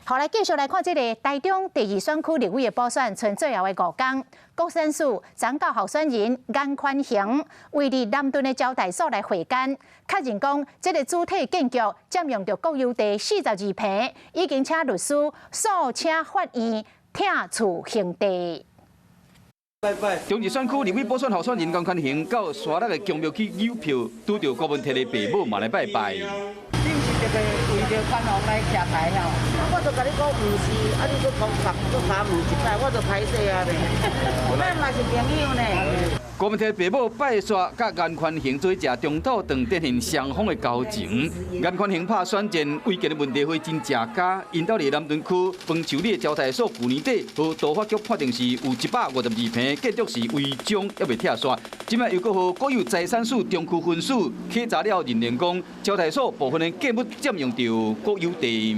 好，來繼續來看這个台中第二選區立委的補選，賰最後的5工，國產署掌教候選人顏寬恆位佇南屯的招待所來會勘，確認講這个主體建築佔用著國有地42坪，已經請律師訴請法院拆厝興地。中二選區立委補選候選人顏寬恆到沙鹿的宮廟去搝票，拄著郭文鐵的爸母嘛來拜拜。你毋是特別為著寬宏來徛台吼？我就共你講毋是，啊你閣講閣共問一擺，我就歹勢啊咧。咱嘛是朋友呢。郭文鐵爸母拜煞，佮顏寬恆做伙食中晝頓，展現雙方的交情。顏寬恆拍選戰違建的問題會真正加，𪜶兜佇南屯區楓樹里的招待所，舊年底予都發局判定是有152坪建築是違章，猶未拆煞。這擺又閣予國有財產署中區分署稽查了，認定講招待所部分的建物佔用著國有地。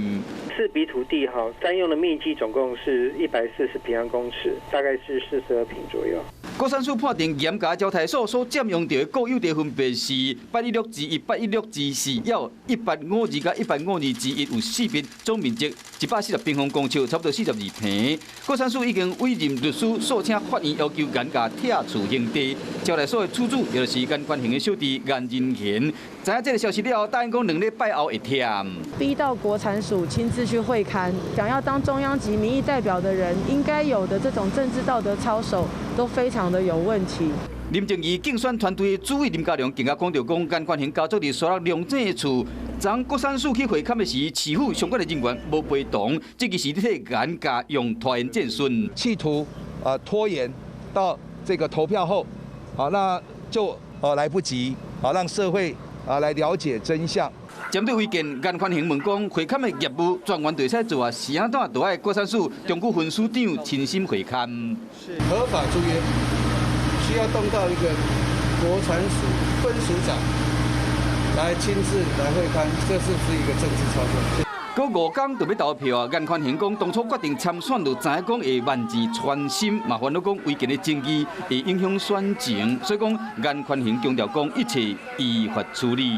四筆土地哈，佔用的面積總共是140平方公尺，大概是42坪左右。國產署判定嚴家招待所所佔用著的國有地分別是816之1、816之4，猶1852佮1852之1，有四筆，總面積140平方公尺，差不多42坪。國產署已經委任律師訴請法院，要求顏家拆厝興地。招待所的厝主就是顏寬恆的小弟顏仁賢。知影這个消息了後，答應講2禮拜後會拆。逼到國產署親自去會勘，想要當中央級民意代表的人，應該有的這種政治道德操守都非常的有問題。林靜儀競選團隊主委林佳龍更加講著講，顏寬恆家族佇沙鹿龍井的厝，昨國產署去會勘的時，市府相關的人員無陪同，這其實咧替顏家用拖延戰術，企圖啊拖延到這個投票後，好，那就來不及啊，讓社會啊來了解真相。針對違建，顏寬恆問講，會勘的業務專員就會使做啊，是按怎就愛國產署中區分署長親身會勘。合法租約需要動到一個國產署分署長來親自來會勘，這是不是一個政治操作？閣5工就欲投票啊！顏寬恆講，當初決定參選就知影講會萬箭穿心，嘛煩惱講違建的爭議會影響選情，所以講顏寬恆強調講一切依法處理。